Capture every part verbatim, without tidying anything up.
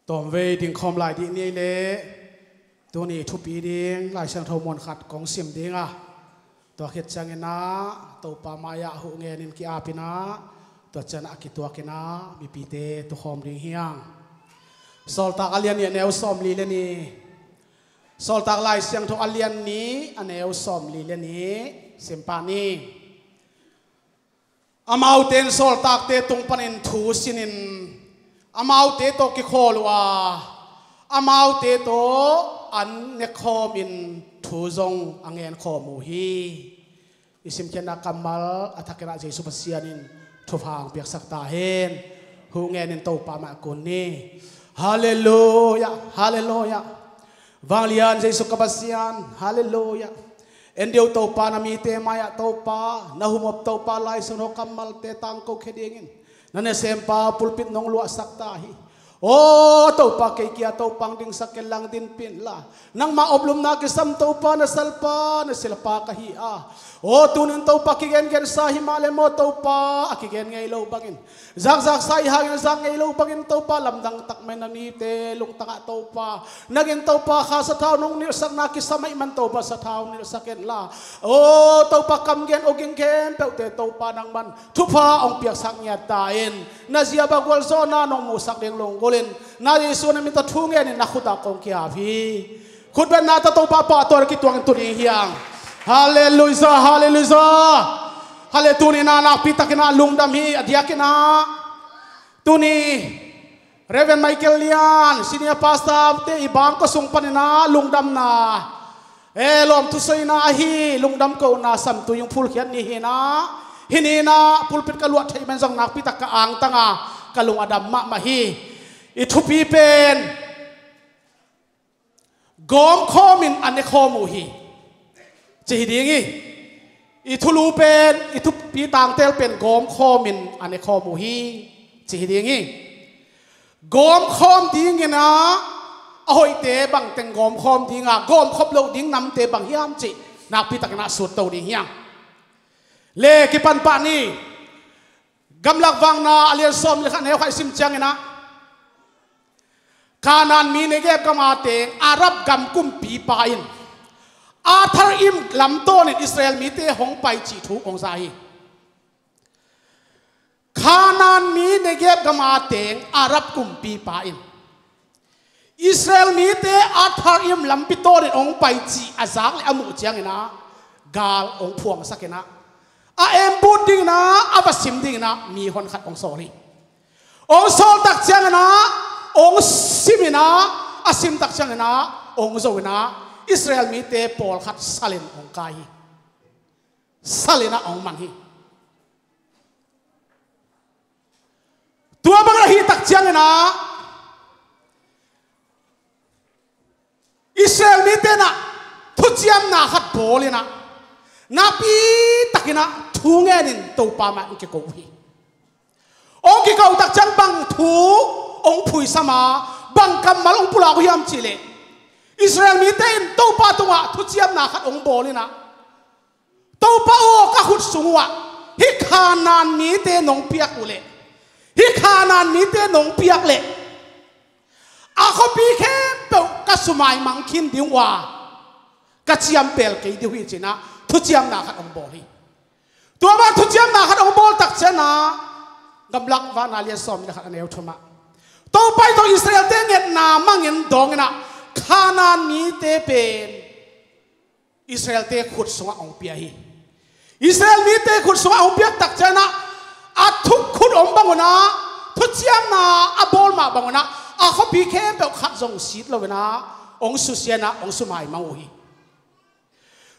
Tawmvei dingkhawm lai dih ni leh tuni thupi ding Lai Siangtho muan khat kong sim ding a, tua khit ciangin ah Topa mai-ah huh ngenin ki-apin ah, tua ciangin a kituakin ah mipite tukhawm ding hi hang. Sawltak a lian nih a neu sawmli le nih. Sawltak Lai Siangtho a lian nih a neu sawmli le nih sim pah ni. Amaute in sawltakte tung panin thu sinin amaute tawh kikhawl uh a, amaute tawh an nekhawmin thu zong a ngenkhawm uh hi. I simkhiatna kammal a thakin ah Jesu Pasian in thupha hong piaksak ta hen. Huh ngenin Topa mai-ah kun ni. Halleluiah, halleluiah. Vanglian Jesu ka Pasian, halleluiah. En dih uh Topa, na mite mai-ah Topa, na humop Topa, Lai Siangtho kammalte tangko khia dingin na nasempa pulpit nong luahsak ta hi. Aw Topa, kei kia Topa hong dingsak ken lang dinpih in la, nangma oplumna kisam Topa, na salpa na silpa ka hi a. Aw tunin Topa, kigengensa hi mah le maw Topa, a kigen ngei lo bangin, zakzaksa i hangin zak ngei lo bangin Topa, lamdang tak mai na mite lungtangah Topa, nangin Topa kha sathau nong nilhsakna kisam ahih man Topa, sathau nilhsak in la. Aw Topa, kam gen awging khempeuhte Topa, nangman thupha hong piaksak ngiat ta in. Na zia bang gualzawhna nong musak ding lunggulhin, na Jesu na min tawh thu ngenin na khut ah kong ki-ap hi. Khutbetna tawh Topa pahtawi kituakin tu ding hi hang. Halleluiah, halleluiah. Halle, tuni-in ah nakpitakin ah lungdam hi. A diakin ah tuni Reverend Michael Lian, Senior Pastor te i bangkua sung panin ah lungdamna, e, lawmthu soina ahi lungdam kohna samtui hong phulkhiat ni hi-in ah, hih ni-in ah pulpit ka luah theih man zong nakpitak ka angtang a, ka lung a dam mahmah hi. I thupi pen gawmkhawmin a nekhawm uh hi, ci hi ding hi. I thulu pen, i thupi tangtel pen gawmkhawmin a nekhawm uh hi, ci hi ding hi. Gawmkhawm dingin ah a hoihte bangteng gawmkhawm ding a, gawmkhop loh ding namte bang hiam cih nakpitakin ah sutto ding hi hang. Le kipan pah ni. Gamlak Vakna a lian sawm le khat, neu khat i sim ciangin ah, Kanaan mi Negeb gam a teng Arab gam kumpipa in Atharim lam tawnin Israel mite hong pai cih thu hong za hi. Kanaan mi Negeb gam a teng Arab kumpipa in Israel mite Atharim lampi tawnin hong pai cih a zak le a muh ciangin ah gal hong phuangsak in ah, a embut dingin ah, a va sim dingin ah mi honkhat hong sawl hi. Hong sawl tak ciangin ah, hong sim in ah, a sim tak ciangin ah hong zo in ah, Israel mite pawlkhat salin hong kai hi. Salin ah hong man hi. Tua bang ahih tak ciangin ah Israel mite in ah thuciamna khat bawl in ah, nakpitakin ah thu ngenin Topa mai-ah hong kiko uh hi. Hong kiko tak ciang bang thu hong phuisam a, bang kammal hong pulak uh hiam cih leh, Israel mite in Topa tungah thuciamna khat hong bawl in ah, Topa aw, ka khut sung uhah hih Kanaan mite nong piak uh leh, hih Kanaan mite nong piak leh, a khuapi khempeuh ka sumaimang khin ding uh a, ka ciampel kei ding uh hi, ci-in ah thuciamna khat hong bawl hi. Tua bang thuciamna khat hong bawl tak ciangin ah, Gamlak Vakna lian sawm le khat, a neu thumah, Topa in tawh Israelte ngetna mangin dawngin ah, Kanaan mite pen Israelte khut sungah hong pia hi. Israel mite khut sungah hong piak tak ciangin ah, a thukhut om bang un ah, thuciamna a bawl mah bang un ah, a khuapi khempeuh khat zong sit lo in ah, hong susia in ah, hong sumaimang uh hi.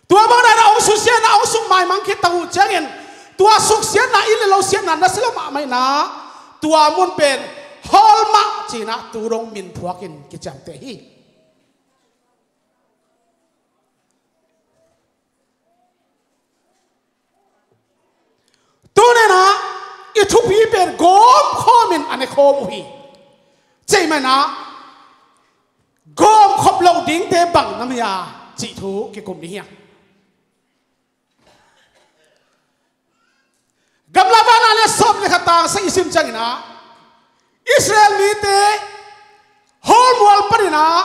Tua bang in ah hong susia in ah, hong sukmaimang khit tak uh ciangin, tua suksiatna, inn le lo siatna nasia lo mahmah in ah, tua mun pen Hormah ci-in ah tu dong min phuakin kiciamteh hi. Tuni-in ah i thupi pen gawmkhawmin a nekhawm uh hi. Ceih man ah gawmkhop loh dingte bang nam hiam cih thu kikum ni hiam? Gamlak Vakna lian sawm le khat, tang sagih i sim ciangin ah, Israel mite Hawlmual panin ah,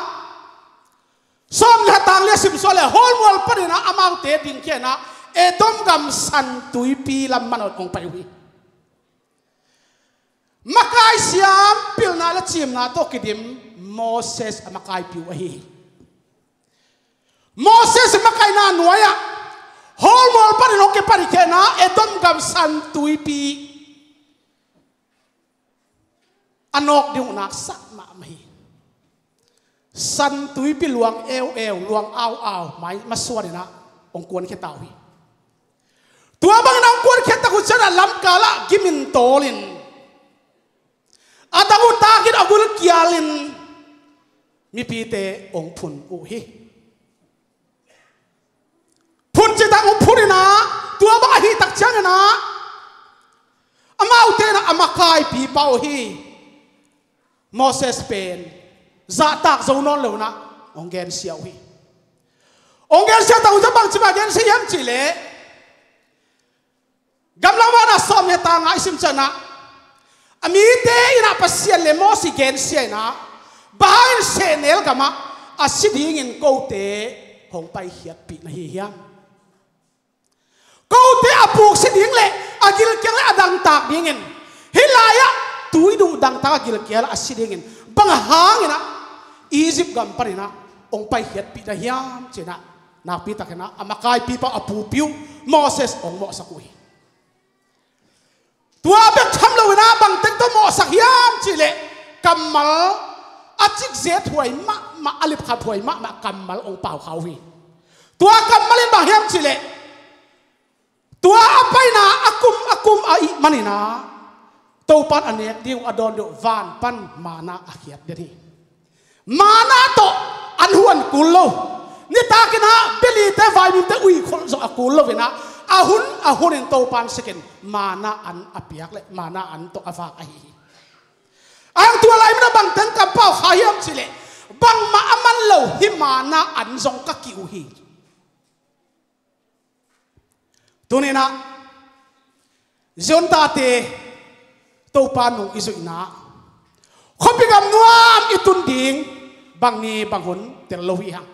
sawm le tang li a simsuah le, hawlmual panin ah amaute dingkhia in ah Edom gam San Tuipi lam manawh hong pai uh hi. Makai siam pilna le cimna tawh kidim Moses a makaipi uh ahi hi. Moses makaihna nuai-ah hawlmual panin hong kipan khia in ah Edom gam San Tuipi a nawk ding uh naksak mahmah hi. San Tuipi luang eueu, luang auau mai masuan in ah hong kuankhia ta uh hi. Tua bangin a hong kuankhia tak uh ciangin ah lamkal ah gimin tawlin, a dang uh takin a gulkialin mipite hong phun uh hi. Phun citak hong phun in ah, tua bang ahih tak ciangin ah amaute in ah a makaipipa uh hi Moses pen zahtak zo nawn lo in ah hong gensia uh hi. Hong gensia tak uh ciang bangci mah gensia hiam cih leh, Gamlak Vanah sawm le tang nga i sim ciangin ah, a mite in ah Pasian le Moses gensia in ah, bang hangin sehnel gamah a si dingin kote hong paikhiatpih na hi hiam? Kote a puksi ding le a gilkial le a dangtak dingin, hih lai-ah tuidung dangtak a gilkial a si dingin bang hangin ah Egypt gam panin ah hong paikhiatpih na hiam ci-in ah, nakpi takin ah a makaipipa a pupi uh Moses hong mawhsak uh hi. Tua bek tham lo in ah bangteng tawh mawhsak hiam cih leh, kammal a cikzet huai mahmah, a lipkhap huai mahmah kammal hong paukha uh hi. Tua kammal in bang hiam cih leh, tua a paina a kum a kum ahih manin ah Topa'n a nek ding uh a dawn deuh van pan manna a khiat den hi. Manna tawh an huan kul lo. Nitakin ah belite vaimimte ui kholh zong a kul lo in ah, a hun a hunin Topa'n sikin manna an a piak le manna an tawh a vak ahi hi. Ang tua lai mun ah bangteng kampaukha hiam cih leh, bangmah a man lo hih manna an zong ka kih uh hi. Tuni-in ah Zion tate, Topa nung i zuihna, khuapi gam nuam i tun ding bang ni bang hun tel lo hi hang.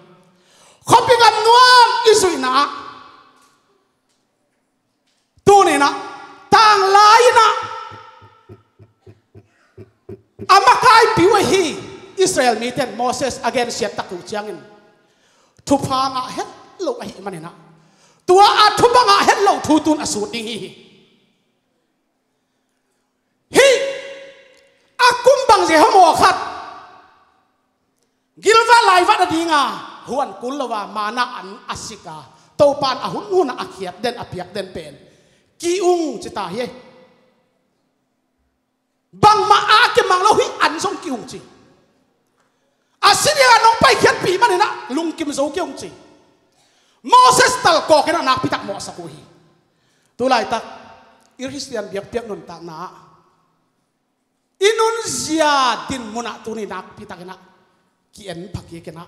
Khuapi gam nuam i zuihna, tuni-in ah tanglai-in ah a makaipi uh ahi Israel mite in Moses a gensiat tak uh ciangin thupha ngah het lo ahih manin ah, tua a thupha ngah het lo thu tun a sut ding hi hi. Hih a kum bangzia hamaw khat gilvah laivat a dinga huan kul lo a manna an a sik a, Topa'n a hun hun a khiat den a piak den pen ki-ung ci ta hi. Bangmah a kimang lo hih an zong ki-ung ci. A si ding a nong paikhiatpih manin ah lungkim zo ki-ung ci. Moses talkawk in ah nakpi tak mawhsak uh hi. Tu laitak i Khristian biakpiak nuntakna ah i nunzia dinmun ah tuni nakpi takin ah ki-en phakik in ah,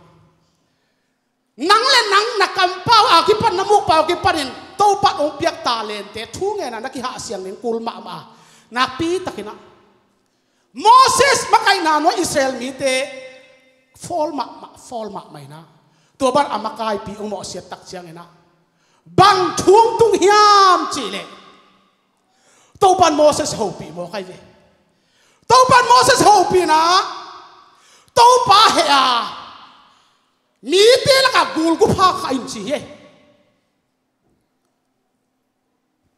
nang le nang na kampau a kipan, na mukpau a kipanin Topa hong piak talente thu ngen a na kihahsiang ding kul mahmah a, nakpi takin ah Moses makaihna nuai Israel mite fawl mahmah, fawl mahmah in ah, tua bang a makaipi hong mawhsiat tak ciangin ah bang thu hong tung hiam cih leh, Topa'n Moses hopih mawk ahi ve. Topa'n Moses hopih in ah Topa heh a, mite lakah gulgupha khah in ci hi.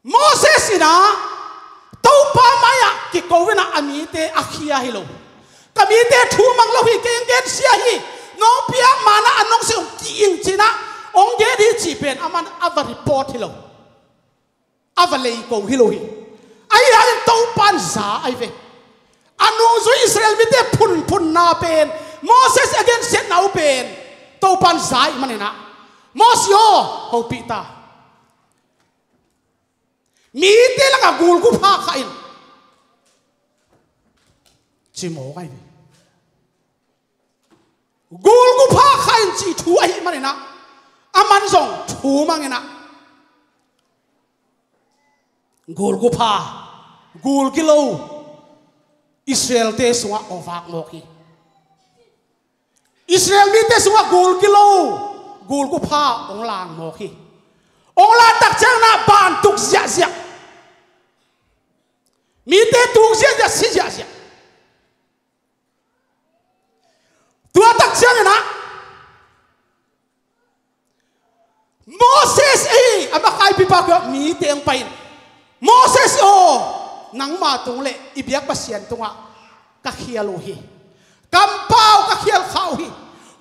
Moses in ah Topa mai-ah kiko in ah a mite a khia hi lo. Ka mite thu mang lo hi, kei hong gensia hi, nong piak manna an nong sik hong ki-ing ci-in ah hong gen hi cih pen aman a va report hi lo. A va leiko hi lo hi. Ahi hangin Topa'n za ahi ve. A nungzui Israel mite phunphunna pen, Moses a gensiatna uh pen Topa'n za ahih manin ah, Moses aw, hopih ta. Mite lakah gulgupha khah in, ci mawk ahi ve. Gulgupha khah in cih thu ahih manin ah, aman zong thu mang in ah gulgupha, gul gilo Israel-te sungah a vak mawk hi. Israel mite sungah gul kilo, gul gupha hong lang mawk hi. Hong lang tak ciangin ah bantuk ziahziah, mite tuk ziahziah, si ziahziah. Tua tak ciangin ah Moses i a makaipipa kiangah mite hong pai-in, Moses aw, nangma tung le i biak Pasian tungah ka khial uh hi. Kampau ka khial kha uh hi.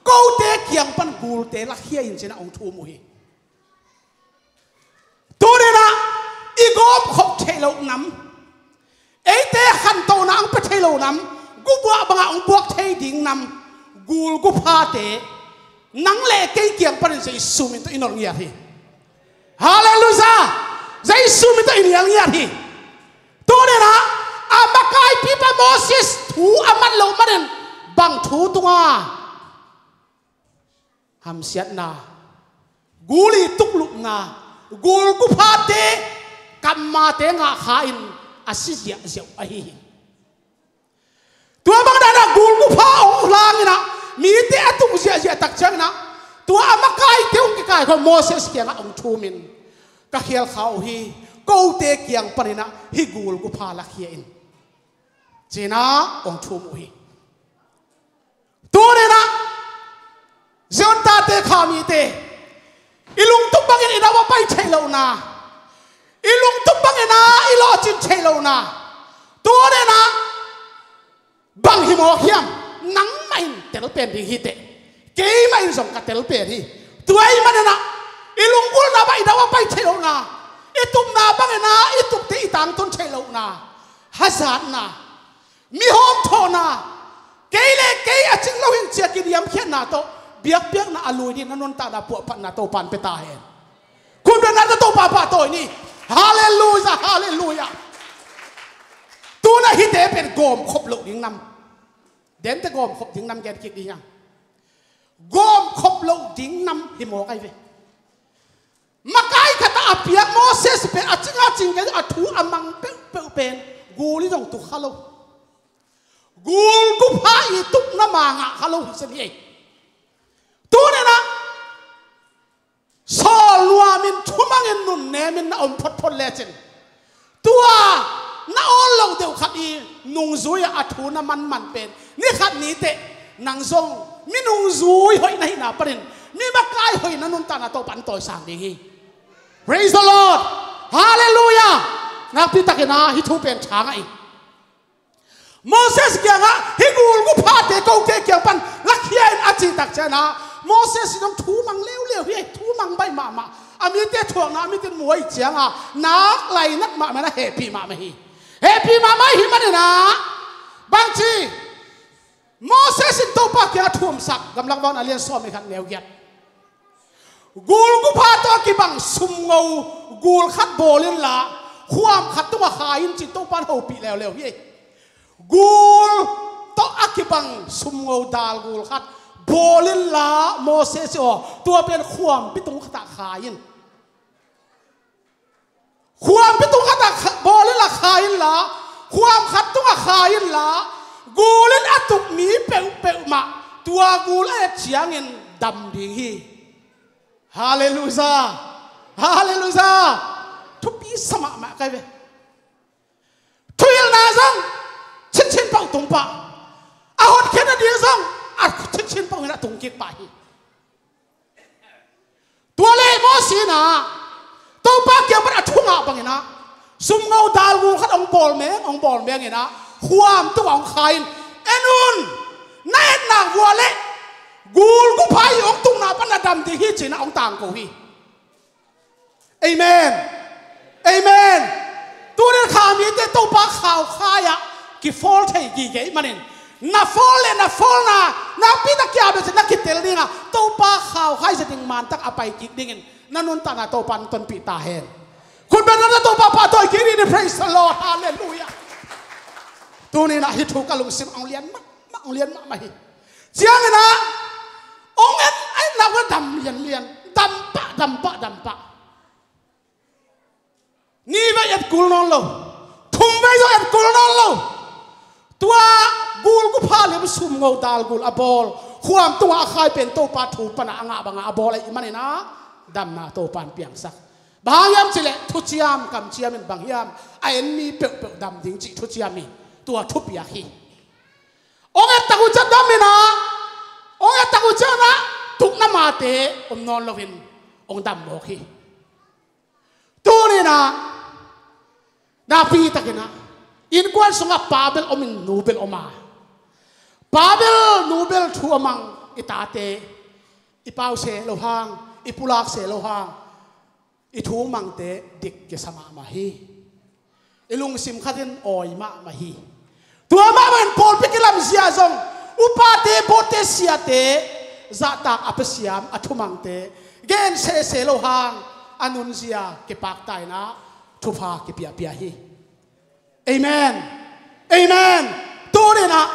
Kote kiang pan gulte lakhia in, ci-in ah hong thum uh hi. Tuni-in ah i gawmkhop theih loh nam, eite khantohna hong pia thei lo nam, gubuak bangah hong buak thei ding nam, gul guphate nang le kei kiang panin Jesu min tawh i nolh ngiat hi. Halleluiah! Jesu min tawh i nial ngiat hi. Tuni-in ah a makaipipa Moses thu a man loh manin bang thu tunga hamsiatna, gul i tuklupna, gul guphate kammate ngah kha-in a si ziahziah uh ahi hi. Tua bang dan ah gul gupha hong lang in ah mite a tuk ziahziah tak ciangin ah tua a makaite hong kikaikhawm Moses kiangah hong thum in, ka khial kha uh hi. Kote kiang panin ah hih gul gupha lakhia in, ci-in ah hong thum uh hi. Tuni-in ah Zion tate, Kha mite, i lungtup bangin i dau a pai theih lohna, i lungtup bangin ah i lawhcin theih lohna, tuni-in ah bang hi mawk hiam? Nangmah in tel pen ding hi teh, keimah in zong ka tel pen hi. Tua ahih manin ah i lunggulhna bang i dau a pai theih lohna, i tupna bangin ah i tupte i tangtun theih lohna, hazatna, mi hawmthawhna, kei le kei a cing lo hi ci-a kiniamkhiatna tawh biakpiakna a lui dingin na nuntakna puahphatna Topa'n pia ta hen. Khut beng na, Topa pahtawi ni. Halleluiah, halleluiah. Tu-in ah hihte pen gawmkhop loh ding nam, dente gawmkhop ding nam gen kik ding hi hang. Gawmkhop loh ding nam hi mawk ahi ve. Makai khat ah a piak Moses pen a cing a cing kei, a thu a mang peuhpeuh pen gul in zong tuk kha lo, gul gupha i tukna ma ngah kha lo hi zen hi. Tuni-in ah sawl nuamin, thumangin, nunnemin na om photphot lecin, tua na awl lo deuh khat i nungzui-ah a thu na manman pen ni khat ni teh nang zong mi nungzui hoih na hihna panin mi makai hoih na nuntakna Topa'n tawisang ding hi. Praise the Lord. Halleluiah. Nakpi takin ah hih thu pen thang ahi. Moses kiangah hih gul guphate kote kiang pan lakhia in a cih tak ciangin ah Moses in hong thu mang leuleu hi. Thu mang baih mahmah, a mite thuakna a mitin mu ahih ciangin ah nak lainat mahmah in ah hehpih mahmah hi. Hehpih mahmah ahih manin ah bangci Moses in Topa kiangah thu hong sak, Gamlak Vana lian sawm le khat, neu giat. Gul gupha tawh a kibang sumngo gul khat bawl inla khuam khat tungah khai in, ci-in Topa'n hopih leuleu hi. Gul tawh a kibang sumngo dal gul khat bawl inla Moses aw, tua pen khuampi tung khatah khai in. Khuampi tung khatah kha-, bawl inla khai inla, khuam khat tungah khai inla, gul in a tuk mi peuhpeuh mah tua gul a et ciangin dam ding hi. Halleluiah. Halleluiah. Thupi sa mahmah ka hi ve. Thuhilhna zong chinchin peuh tung pah, a hotkhiatna ding zong a chinchin peuh in a tung kik pah hi. Tua leh Moses in ah Topa kiang pan a thu ngah bangin ah sumngo dal gul khat hong bawl meng, hong bawl mengin ah khuam tungah hong khai in, en un, na et nak vua leh gul gupha i hong tukna pan a dam ding hi, ci-in ah hong tangko hi. Amen. Amen. Tuni-in Kha mite Topa khaukhai-ah kifawl thei gige ahih manin, na fawl le na fawlna nakpi tak kia beh cin na kitel ding a, Topa khaukhai zia ding man tak a pai kik dingin na nuntakna Topa'n tonpih ta hen. Khut beng na, Topa pahtawi kik ni. Praise the Lord. Halleluiah. Tuni-in ah hih thu ka lungsim ah hong lian mahmah, hong lian mahmah hi. Ciangin ah hong en, en nak va dam lianlian, dam pah, dam pah, dam pah. Ni vei et kul nawn lo, thum vei zong et kul nawn lo. Tua gul gupha lim sumngo dal gul a bawl, Khuam tungah a khai pen Topa thu panah a ngah bangah a bawl ahih maninah damna Topa in piangsak. Bang hang hiam cihleh thuciam kamciam in bang hiam a en mi peuhpeuh dam ding cih thuciam hi. Tua thupiak hi. Ong ettak uh ciang dam inah, ong ettak uh cianginah tukna mate om nawn loin ong dam mawk hi. Tuninah nakpi takinah innkuan sungah pa bel om in nu bel om a, pa bel nu bel thu a mang i tate, i pau se lo hang, i pulak se lo hang, i thu mangte dik kisa mahmah hi. I lungsim khatin awi mahmah hi. Tua mahmah in pawlpi kilamzia zong upate, bote, siate, zahtak a pia siam a thumangte gen sese lo hang a nunzia kipakta inah thupha kipiapia hi. Amen. Amen. Tuninah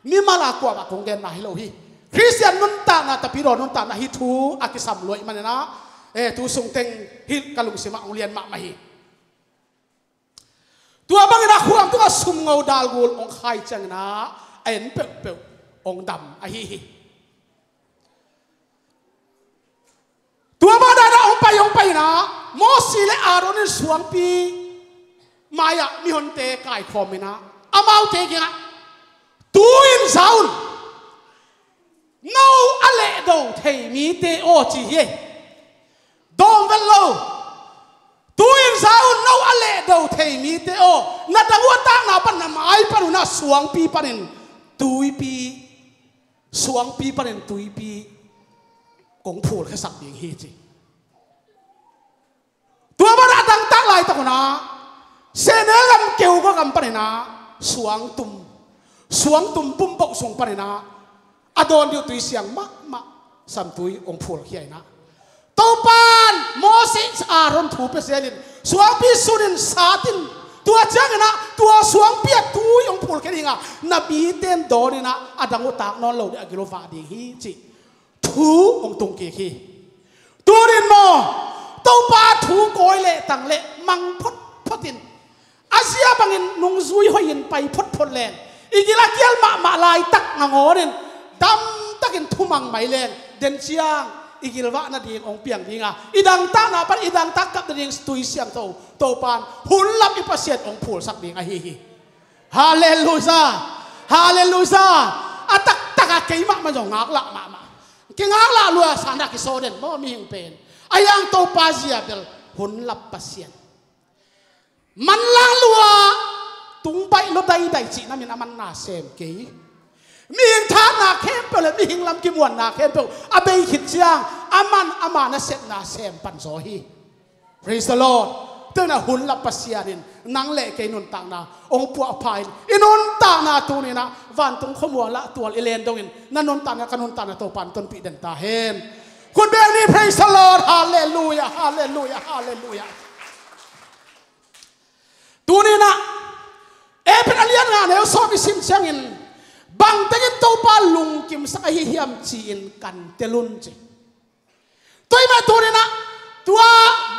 mimal a kuamah kong genna hi lo hi. Khristian nuntakna, tapidaw nuntakna hi thu a kisam lua ahih maninah, eh, tu sungteng hi ka lungsimah hong lian mahmah hi. Tua bangin a khuam tungah sumngo dalgul hong khai ciangin ah a en peuhpeuh hong dam ahi hi. Tua mah dan ah hong pai hong pai in ah Mosi le Aaron in suangpi mai-ah mihonte kaikhawm in ah amaute kiangah, tu-in za un, no a lehdo thei mite aw, ci hi. Dawm vet lo. Tu-in za un, no a lehdo thei mite aw, na dang uh a takna pan, na mai pan un ah suangpi panin tuipi, suangpi panin tuipi kong phulkhiasak ding hi, ci. Tua ban a dangtak laitak un ah sehnel lam keu gam panin ah suangtum, suangtum pumpoh sung panin ah a dawn ding uh tui siang mahmah samtui hong phulkhia in ah, Topa in Moses, Aaron thu pia zelin suangpi sunin sat in, tua ciangin ah tua suangpi ah tui hong phulkhia ding a, na mite in dawn in ah a dang uh tak nawn lo ding a gil uh vah ding hi, cih thu hong tung kik hi. Tunin maw, Topa thu kawi leh tang leh mang photphot in, a zia bangin nungzui hoih in pai photphot leng, i gil a kial mahmah laitak nangawnin damtakin thumang mai leng, den ciang i gilvah nading hong piang ding a, i dangtakna pan i dangtak kap nading tui siangtho Topa in hun lap i Pasian hong phulsak ding ahi hi. Halleluia! Halleluia! A taktak a keimah man zong ngaklah mahmah. Kingaklah lua sana kisaw den maw mihing pen. A hiang Topa zia bel hun lap Pasian. Manlang lua, tung baih lua daidai cihna min a man na sem kei. Mihing thatna khempeuh le mihing lam kimuanna khempeuh a bei khit ciang a man ama nasepna sem pan zaw hi. Praise the Lord. Tua in ah hun lap Pasian in nang le kei nuntakna hong puahpha in, i nuntakna tuni in ah vantung khuamual ah tual i len dongin na nuntakna, ka nuntakna Topa in tonpih den ta hen. Khut beng ni, praise the Lord. Halleluia, halleluia, halleluia. Tuni in ah Efesa a lian nga neu sawm i sim ciangin bangtengin Topa lungkimsak ahi hiam ci-in kan tel un, ci. Tua ahih manin tuni in ah tua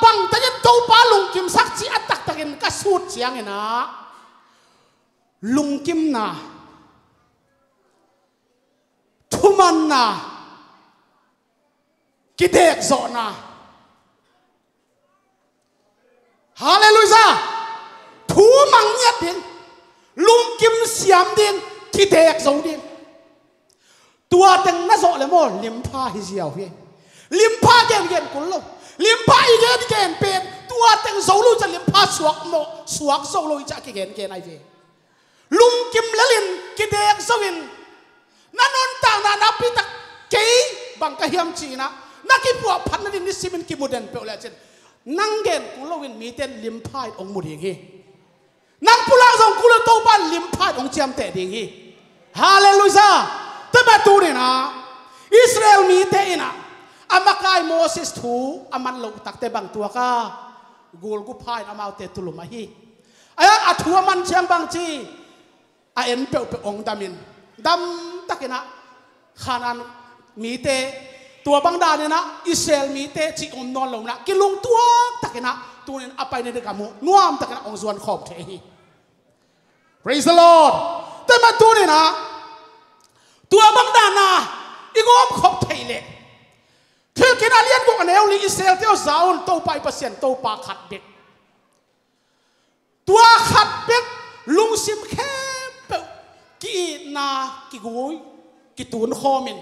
bangtengin Topa lungkimsak cih a taktakin ka sut ciangin ah lungkimna, thumanna, kidekzawhna. Halleluia! Thu mang ngiat ding, lungkim siam ding, kidek zo ding. Tua teng na zawh le maw, limpha hi ziau hi. Limpha gengen kul lo. Limpha i gengen pen tua teng zo lo ciah limpha suak maw, suak zo lo hi ciah kigengen ahi ve. Lungkim lelin, kidek zo in, na nuntakna nakpi tak kei bang ka hiam ci-in ah na kipuahphat nading nisimin kimu den peuh lecin, nang gen kul loin mite in limpha in hong mu ding hi. Nang pulak zong kul lo, Topa in limpha in hong ciamteh ding hi. Halleluia! Tua ahih manin tuni in ah Israel mite in ah a makai Moses thu a man loh takte bang tuak a, gulgupha in amaute tulum ahi. A, a thu a man ciang bang ci, a en peuhpeuh hong damin, damtakin ah Kanaan mite, tua bang danin ah Israel mite cih om nawn lo in ah kilungtuak takin ah tunin a pai nading gam uh nuamtakin ah hong zuan khawm thei hi. Praise the Lord. Tua ahih manin tuni in ah Tua bang dana i gawmkhop theih leh, Thilkikna lian guk a neu li, Israel-te aw, za un, Topa i Pasian, Topa khat bek. Tua khat bek lungsim khempeuh ki-itna kigui, kitunkhawmin,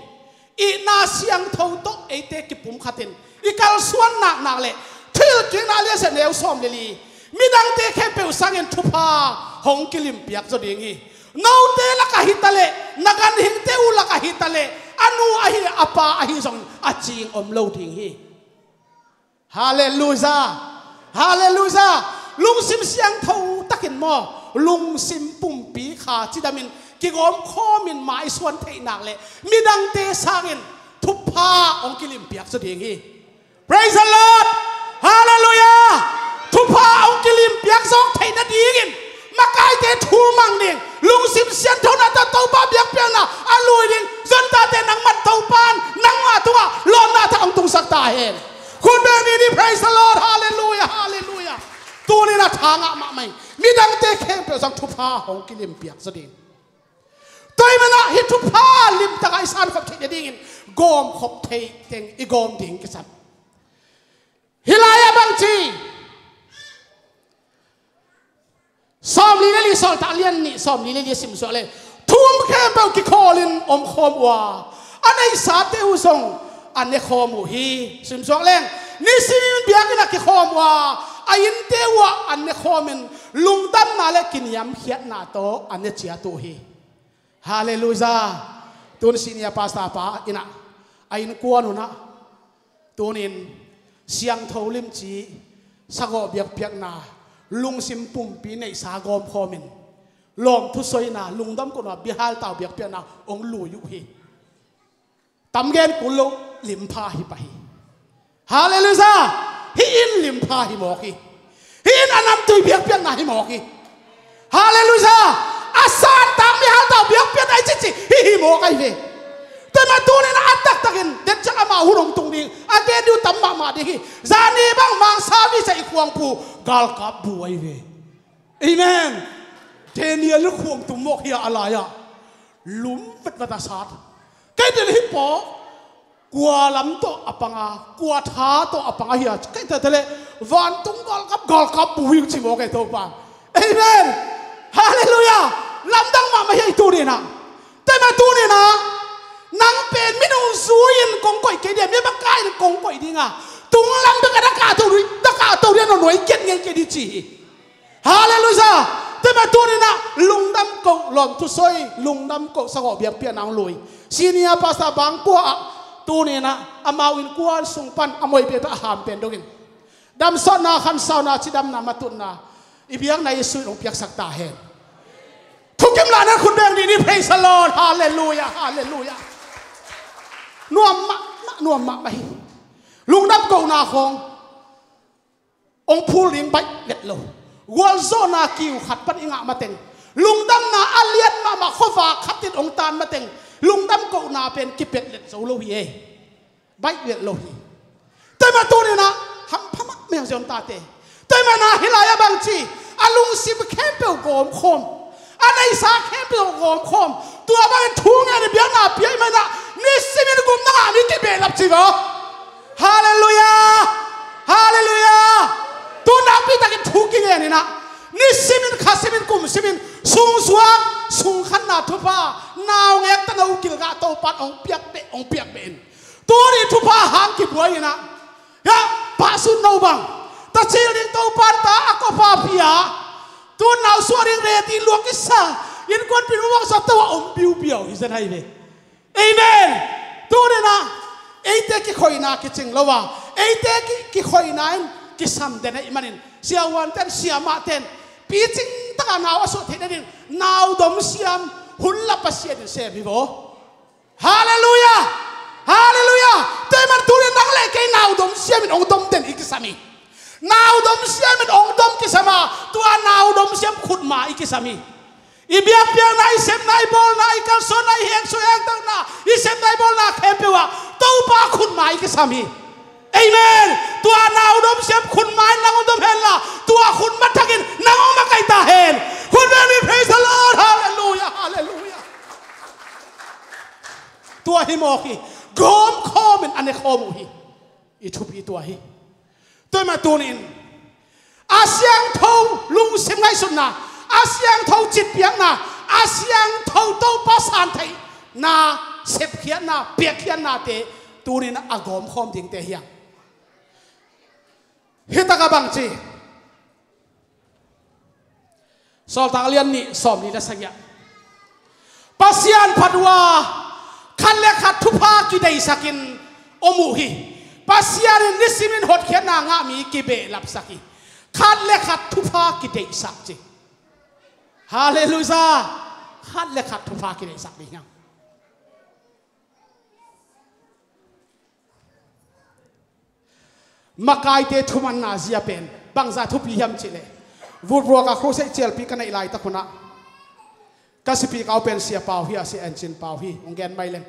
itna siangtho tawh eite kipumkhatin i kalsuan naknak leh, Thilkikna lian sagih a neu sawm le li, midangte khempeuh sangin thupha hong kilimpiak zaw ding hi. Note lakah hi taleh, na ganhingte uh lakah hi taleh, a nu ahi, a pa ahi zongin a cing om lo ding hi. Halleluiah! Halleluiah! Lungsim siangtho takin maw, lungsim pumpi kha cidamin kigawmkhawmin mai suan theih nak leh midangte sangin thupha hong kilimpiak zaw ding hi. Praise the Lord! Halleluiah! Thupha hong kilimpiak zawk theih nadingin makaite thu mang ding, lungsim sianthona tawh Topa biakpiakna a lui ding, zontate nangman Topa in nangma tungah lawpna thak hong tungsak ta hen. Khut beng ni ni, praise the Lord, halleluiah, halleluiah. Tuni-in a tha ngah mahmah hi. Midangte khempeuh sang thupha hong kilimpiak zaw ding. Tua ahih manin ah hih thupha limtakin i sankhop theih nadingin gawmkhop theih teng i gawm ding kisam. Hih lai-ah bang ci? Sawmli le li, Sawltak lian nih, sawmli le li simsuak leh, thu um khempeuh kikhawlin omkhawm uh a, a neihsate uh zong a nekhawm uh hi. Simsuak leng, nisimin biakinn ah kikhawm uh a, a innte uh ah a nekhawmin lungdamna le kiniamkhiatna tawh a ne ciat uh hi. Halleluiah. Tun senior pastor pa in ah, a innkuan un ah, tunin siangtho limci, sagawh biakpiakna, lungsim pumpi neihsa gawmkhawmin, lawmthu soina, lungdam kohna, biahaltau biakpiakna hong lui uh hi. Tam gen kul lo, limpha hi pah hi. Halleluiah! Hih inn limpha hi mawk hi. Hih inn a namtui biakpiakna hi mawk hi. Halleluiah! A santak mi haltau biakpiakna i cici hih hi mawk ahi ve. Tua ahih manin tunin a taktakin den ciang amah hun hong tung ding, a gen ding uh tam mahmah ding hi. Zani bang mangsa visa i khuangpu galkap bu ahi ve. Amen. Daniel khuang tum mawk hi a, a lai-ah lum vetvet a sat. Kei tel hi paw, kua lam tawh a panga, kua tha tawh a panga hi a, kei tel teleh vantung galkap, galkap bu hi ci mawk e Topa. Amen. Halleluiah. Lamdang mahmah hi a, i tuninah. Tua ahih manin tuninah, nang pen minung zui-in kong koih kei ding a, mi a bang kai-in kong koih ding a, tung lam bek a da kahto ding, da kahto ding a, nuai nuai kiat ngei kei ding ci hi. Halleluiah. Tua ahih manin tuninah lungdam koh, lawmthu soi, lungdam koh, sagawh biakpiakna hong lui. Senior pastor bang kua ah, tuninah amau innkuan sung pan a moipiakta a ham pen dongin, damsotna, khansauna, cidamna, matutna, i biakna Jesu in hong piaksak ta hen. Thukim lahna khut beng dih ni, praise the Lord, halleluiah, halleluiah. Nuam mahmah, nuam mahmah hi. Lungdam kohna khawng hong phul ding baih vet lo. Gualzawhna kiu khat pan i ngah mateng, lungdamna a lian mahmah khuavak khatin hong tan mateng, lungdam kohna pen kipet let zo lo hi e. Baih vet lo hi. Tua ahih manin tuninah hampha mahmah hi hang, Zion tate. Tua ahih manin ah hih lai-ah bang ci? A lungsim khempeuh gawmkhawm, a neihsa khempeuh gawmkhawm. Tua bangin thu ngen in biakna pia ahih manin ah nisimin gupna ngah mi kibehlap ci ve aw. Halleluiah. Halleluiah. Tu nakpi takin thu kingen inah, nisimin, khasimin, kumsimin sungsuak, sungkhanna thupha, naungek tano kilgah Topa in hong piak beh, hong piak beh in. Tuni thupha hang kibuai inah, ya, pahsun no bang, ta cil ding Topa in ta a kawpa pia. Tu nau suah ding ready lua kisa, innkuanpih nu bang sa to a om biubiau hi zen hai ve. Amen. Tuninah eite kikhoihna kicing lo a, eite ki, kikhoihna in kisam den ahih manin, siavuanten, siamahten picing taka nau a suah theih nading nau domsiam hun la Pasian in sem hi vaw. Halleluiah! Halleluiah! Tua ahih manin tunin nang le kei nau domsiam in hong dom den i kisam hi. Nau domsiam in hong dom kisam a, tua nau domsiam khutma i kisam hi. I biakpiakna, i sepna, i bawlna, i kalsuanna, i hengsuah hengtahna, i sepna, i bawlna khempeuh ah Topa khutma i kisam hi. Amen. Tua nau domsiam khutma in nang hong dom henla, tua khutma thakin nang hong makaih ta hen. Khut beng ni, praise the Lord. Halleluiah, halleluiah. Tua hi mawk hi. Gawmkhawm in a nekhawm uh hi. I thupi tua hi. Tua mah tuni-in a siangtho lungsim ngaihsutna, a siangtho citpiakna, a siangtho Topa santheihna, sepkhiatna, piakkhiatnate tuni-in a gawmkhawm dingte hi hang. Hi takah bang ci? Sawltak a lian nih sawmli le sagih ah Pasian phat uh a khat le khat thupha kideihsakin om uh hi. Pasian in nisimin hotkhiatna ngah mi kibehlapsak hi. Khat le khat thupha kideihsak ci. Halleluiah. Khat le khat thupha kideihsak ding hi hang. Makaite thumanna zia pen bangzah thupi hiam cihleh, Vutvuak ah crusade cialpi ka neih laitak hunah ka sipikau pen Sia Pau hi a, Sia En Cin Pau hi, hong gen mai leng.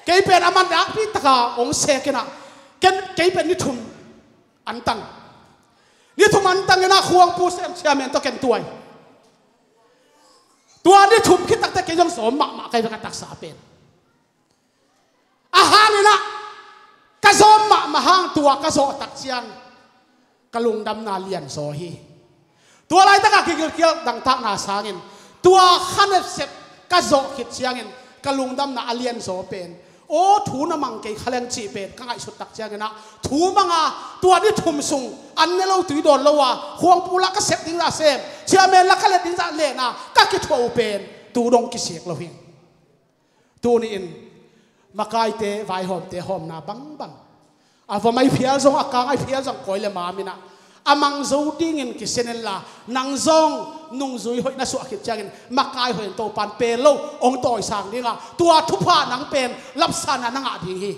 Kei pen a man nakpi taka hong sek inah, ken, kei pen ni thum antang. Ni thum antang inah khuangpu sem chairman tawh ken tuai. Tua ni thum khit takte kei zong sawm mahmah kai ve ka taksa pen. A hang inah ka zawm mahmah hang tua ka zawh tak ciang ka lungdamna lianzaw hi. Tua laitakah kigilkial dangtakna sangin tua khanetsep ka zawh khit ciangin ka lungdamna a lianzaw pen, aw thu na mang kei kha leng cih pen ka ngaihsut tak cianginah thu manga tua ni thum sung an ne lo tui dawn lo a, khuangpu lah ka sep ding zah sem, chairman lah ka let ding zah lehna ka kithuah uh pen tu dong kisik lo hi. Tuni-in makaite vaihawmte hawmna bangbang, a va mai phial zong, a kangai phial zong, kawi le mam inah a mang zo dingin kisen inla, nang zong nungzui hoih na suah khit ciangin makai hoih in Topan pel lo hong tawisang dinga tua thupha nang pen lapsanna na ngah ding hi.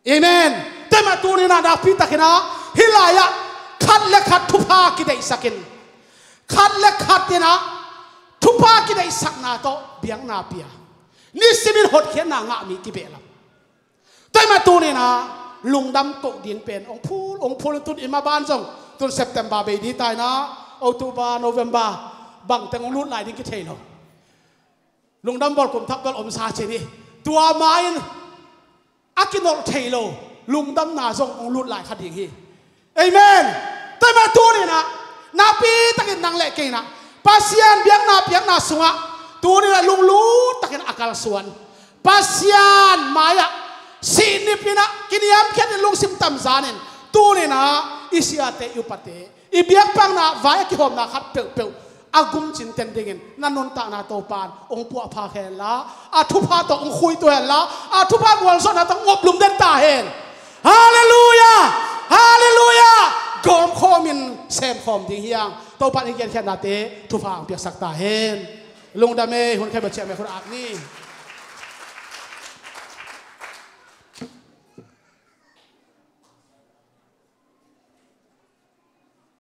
Amen. Tua mah tuni inah nakpi takinah hih lai-ah khat le khat thupha kideihsakin, khat le khat inah thupha kideihsakna tawh biakna pia, nisimin hotkhiatna ngah mi kibehlap. Tua mah tuni inah lungdam koh ding pen hong phul, hong phul in tun i ma ban zong tun September bei ding ta inah, October, November bangteng hong lut lai ding kithei lo. Lungdam bawl kum thak bawl omsa cin hi. Tua ma-in a kinolh thei lo lungdamna zong hong lut lai kha ding hi. Amen. Tua mah tuni inah nakpi takin nang le kei inah Pasian biakna piakna sungah tuni inah lunglut takin a kalsuan, Pasian mai-ah sihnip inah kiniamkhiat in lungsim tamzanin tuni inah i siate i upate i biakpiakna vai a kihawmna khat peuhpeuh a gumcin ten dingin na nuntakna Topan hong puahphak henla, a thupha tawh hong khuitu henla, a thupha gualzawhna tawh hong oplum den ta hen. Halleluiah. Halleluiah. Gawmkhawmin semkhawm ding hi hang. Topan i genkhiatnate thupha hong piaksak ta hen. Lungdam ei. Hun khat bek ciah meh khut ap ni.